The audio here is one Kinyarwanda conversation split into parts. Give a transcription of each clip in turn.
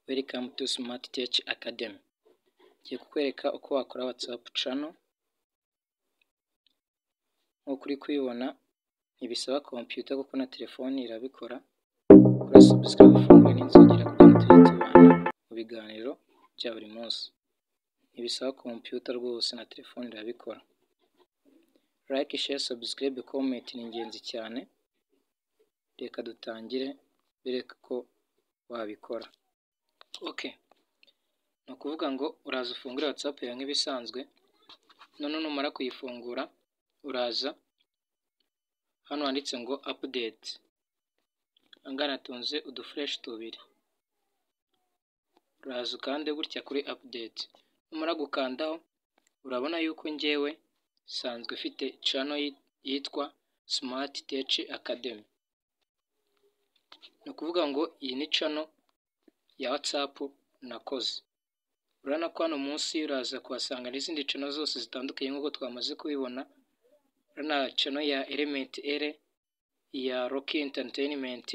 Welcome to Smart Tech Academy. Ngiye kukwereka uko wakora WhatsApp channel. Nk'uko uri kubibona ntibisaba computer kuko na telefoni irabikora. Kora subscribe, ufungure n'inzogera kugira ngo tujye tubana mu biganiro bya buri munsi. Ntibisaba computer rwose, na telefoni irabikora. Like, share, subscribe, comment ni ingenzi cyane. Reka dutangire bereke ko wabikora. Okay. Ni ukuvuga ngo uraza ufungure WhatsApp yawe nk'ibisanzwe, none numara kuyifungura uraza hano handitse ngo update. Aha natunze udufureshi tubiri, uraza ukande gutya kuri update. Numara gukandaho urabona yuko njyewe nsanzwe mfite channel yitwa Smart Tech Academy. Ni ukuvuga ngo iyi ni channel ya WhatsApp nakoze. Urabona ko hano munsi uraza kuhasanga n'izindi channel zose zitandukanye nk'uko twamaze kubibona. Urabona channel ya Element L, iya Rocky Entertainment,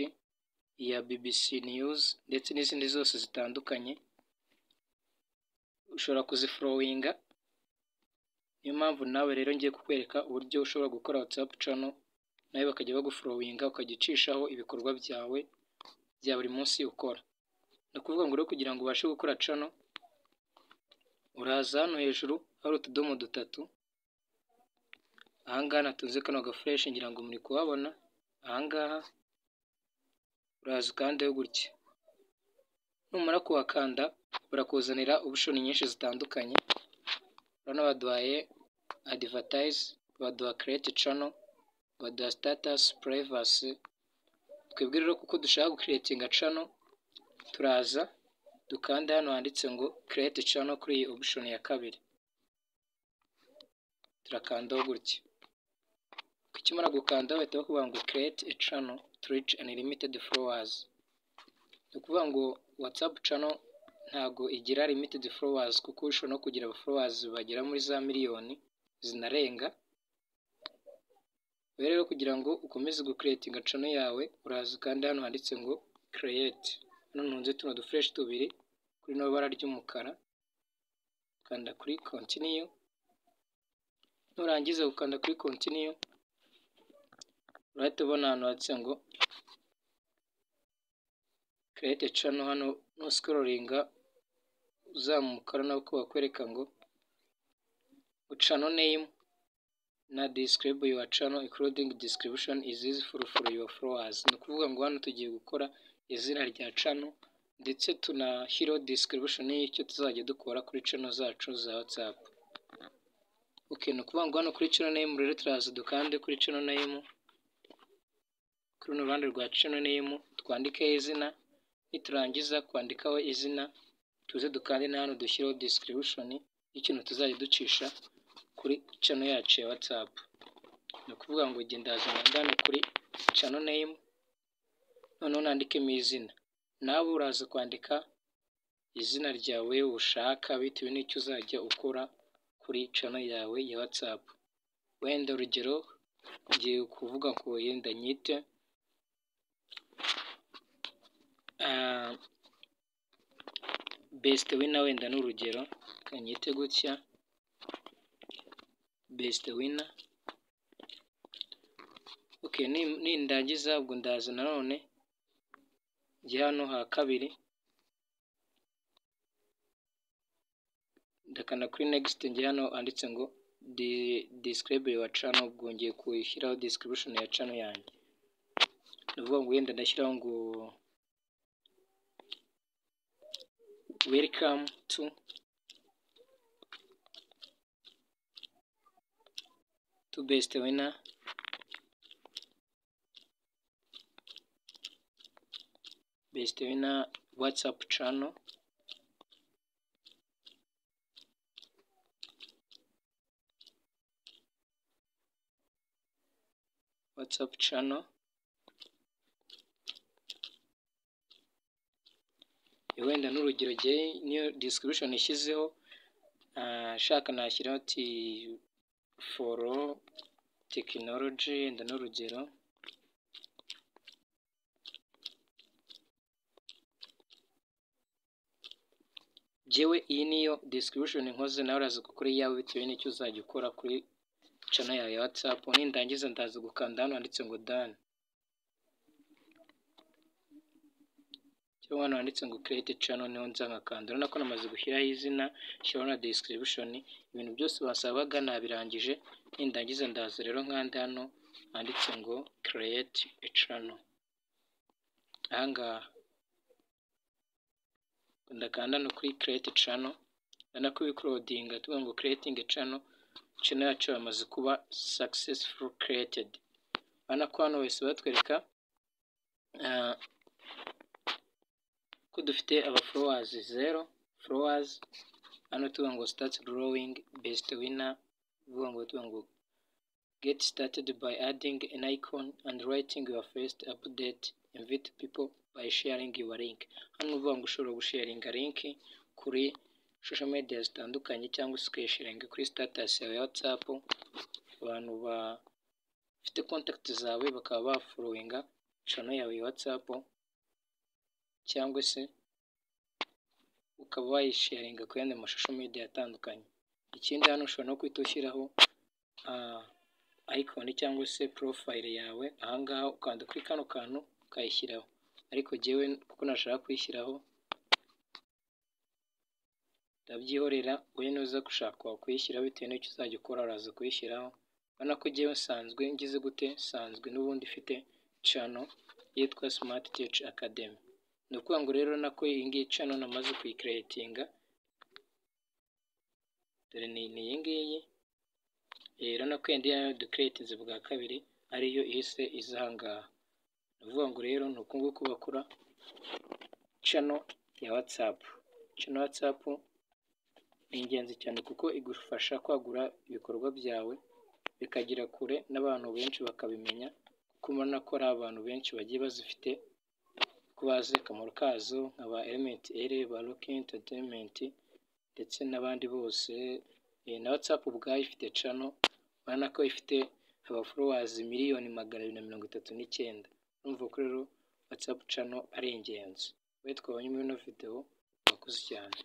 iya BBC News ndetse n'izindi zose zitandukanye. Ushobora kuzifollowinga. Niyo mpamvu nawe rero ngiye kukwereka uburyo ushobora gukora WhatsApp channel nawe bakajya bagufollowinga, ukajya ucishaho ibikorwa byawe bya buri munsi ukora. Ni ukuvuga ngo rero kugira ngo ubashe gukora channel, uraza hano hejuru hari utudomo dutatu. Aha ngaha natunze kano gafureshi ngira ngo muri kuhabona. Aha ngaha uraza ukandeho gutya. Numara kuhakanda barakuzanira option nyinshi zitandukanye. Urabona baduhaye advertise, baduha create channel, baduha status, privacy. Twebwe rero kuko dushaka gucreatinga channel, turaza dukanda hano handitse ngo create channel kuri iyi option ya kabiri. Turakandaho gutya. Ukimara gukanda bahita bakubwira ngo create a channel to reach unlimited followers. Ni ukuvuga ngo WhatsApp channel ntago igira limited followers, kuko ushobora no kugira followers bagera muri za miliyoni zinarenga. Rero kugira ngo ukomeze gucreatinga channel yawe, uraza ukanda hano handitse ngo create. Hano ntunze tuno dufureshi tubiri kuri no bara ry'umukara, kanda kuri continue. Nurangiza gukanda kuri continue, urahita ubona ahantu handitse ngo create channel. Hano nuscrollinga uzamuka urabona ko bakwereka ngo channel name na describe your channel including description is useful for your followers. Ni ukuvuga ngo hano tugiye gukora izina rya channel ndetse tunashyiraho description y'icyo tuzajya dukora kuri channel zacu za WhatsApp. Okay, ni ukuvuga ngo hano kuri channel name rero turaza dukande kuri channel name, kuri runo ruhande rwa channel name twandikeho izina. Niturangiza kwandikaho izina, tuze dukande na hano dushyireho description y'ikintu tuzajya ducisha kuri channel yacu ya WhatsApp. Ni ukuvuga ngo njye ndaza hano kuri channel name, noneho nandikemo izina. Nawe uraza kwandika izina ryawe ushaka bitewe n'icyo uzajya ukora kuri channel yawe ya WhatsApp. Wenda urugero ngiye kuvuga ngo yenda nyite best winner, wenda ni urugero kanyite gutya best winner. Okay, nindangiza ubwo ndaza nanone njye hano ha kabiri, ndakanda kuri next, njye hano handitse ngo describe your channel. Ubwo ngiye kuyishyiraho description ya channel yanjye. Ni ukuvuga ngo wenda ndashyiraho ngo welcome to best winner, best winner WhatsApp channel. WhatsApp channel. Wenda n'urugero jye niyo description ishyizeho, shaka nashyiraho ati follow technology, wenda n'urugero. Jyewe iyi niyo description nkoze, nawe uraza gukora iyawe bitewe n'icyo uzajya ukora kuri channel yawe ya WhatsApp. Nindangiza ndaza gukanda hano handitse ngo done, cyangwa hano handitse ngo create channel, niho nza nkakanda. Urabona ko namaze gushyiraho izina, shyiraho na description, ibintu byose basabaga nabirangije. Nindangiza ndaza rero nkanda hano handitse ngo create a channel. Ahangaha ndakanda no kuri create channel, urabona ko bikurodinga tuvuga ngo creating a channel. Channel yacu yamaze kuba successful created. Urabona ko hano wese batwereka ko dufite aba followers 0 followers. Hano tuvuga ngo start growing, best winner, tuvuga ngo get started by adding an icon and writing your first update, invite people by sharing your link. Hano uvuga ngo ushobora gusharinga link kuri social media zitandukanye, cyangwa se ukayisharinga kuri status yawe ya WhatsApp, abantu bafite contact zawe bakaba bafollowinga channel yawe ya WhatsApp, cyangwa se ukaba wayisharinga ku yandi ma social media atandukanye. Ikindi hano ushobora no guhita ushyiraho icon cyangwa se profile yawe. Ahangaha ukanda kuri kano kantu ukayishyiraho, ariko jyewe kuko nashaka kuyishyiraho ndabyihorera. Wowe nuza gushaka wakuyishyiraho bitewe n'icyo uzajya ukora, uraza kuyishyiraho. Urabona ko jyewe nsanzwe ngize gute, nsanzwe n'ubundi ifite channel yitwa Smart Tech Academy. Ni ukuvuga ngo rero nako iyi ngiyi channel namaze kuyicreatinga, dore ni iyi ngiyi. Rero nako yindi yayo ducreatinze bwa kabiri ariyo ihise iza aha ngaha. Ni ukuvuga ngo rero ni uku nguku bakora channel ya WhatsApp. Channel ya WhatsApp ni ingenzi cyane kuko igufasha kwagura ibikorwa byawe bikagera kure n'abantu benshi bakabimenya, kuko ubona ko ari abantu benshi bagiye bazifite, ko bazi akamaro kazo, nka ba Element L, ba Rock Entertainment ndetse n'abandi bose. Na WhatsApp ubwayo ifite channel, urabona ko ifite aba followers 239,000,000. Urumva ko rero WhatsApp channel ari ingenzi. Wowe twabonye muri ino video, murakoze cyane.